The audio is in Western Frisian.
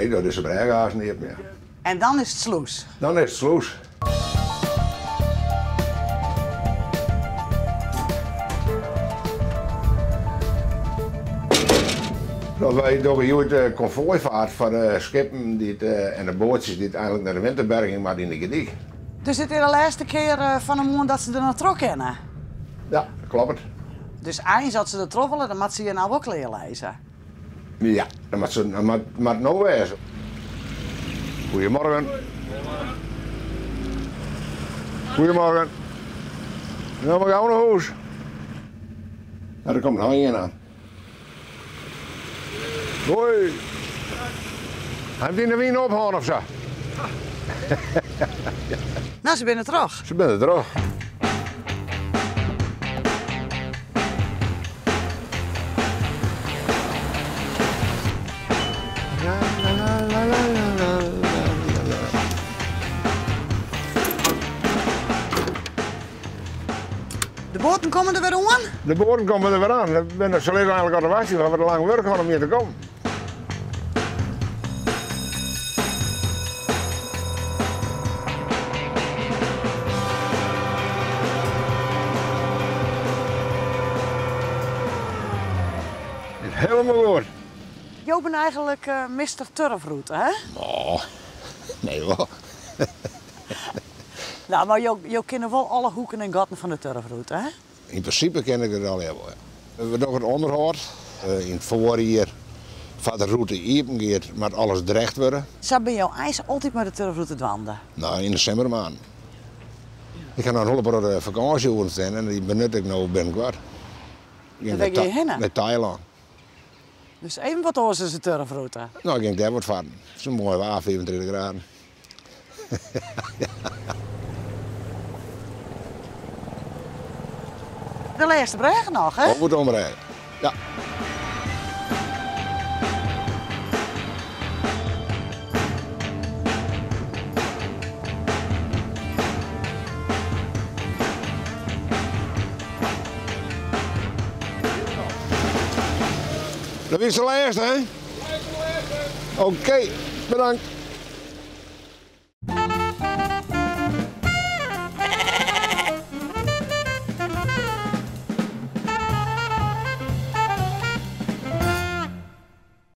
Nee, dat is de brêge aanst iepen, ja. En dan is it slûs? Dan is it slûs. Dat wy dogge hjoed konfoaifaart foar de skippen dy't en de boatsjes dy't eigenlik nei de winterberging moatte yn de Gerdyk. Dus dit is de lêste kear fan 'e moarn dat se der noch troch kinne? Ja, dat kloppet. Dus eins as se der troch wolle, dan moatte se hjir no wol klear lizze? Ja, dat moat, se, moat, moat no wêze. Goedemorgen. Goedemorgen. Nou, we gaan naar huis. Nou, der komt noch ien oan. Hoi. Hy hat yn de wyn ophâlden of sa. Nou, se binne troch. Se binne troch. De boaten komme der wer oan? De boaten komme der wer oan. Binne se lizze eigenlik al te wachtsjen, we hawwe lang wurk hân om hjir te kommen. Helemaal goed. Jo binne eigenlik Mister Turfroute, hè? Oh, nee hoor. Nou, mar jo, jo kinne wol alle hoeken en gatten fan de turfroute, hè? Yn prinsipe kin ik it allegear wol, ja. We dogge it ûnderhâld. Yn it foarjier, foar't de rûte iepen giet, moat alles drecht wurde. Sa binne jo eins altyd mei de turfrûte dwaande? No, yn de simmermaanden. Ik ha noch in hiele protte fakânsje-oeren stean en dy benut ik no binnenkoart. En wêr gean je hinne? Nei Tailân. Dus even wat oars as de turfrûte? No, ik gean dêr wat farren. It is in moai waar, 35 graden. De lêste brêge noch, hè? Op de brêge, ja. Dat wie de lêste, hè? Oké, bedankt.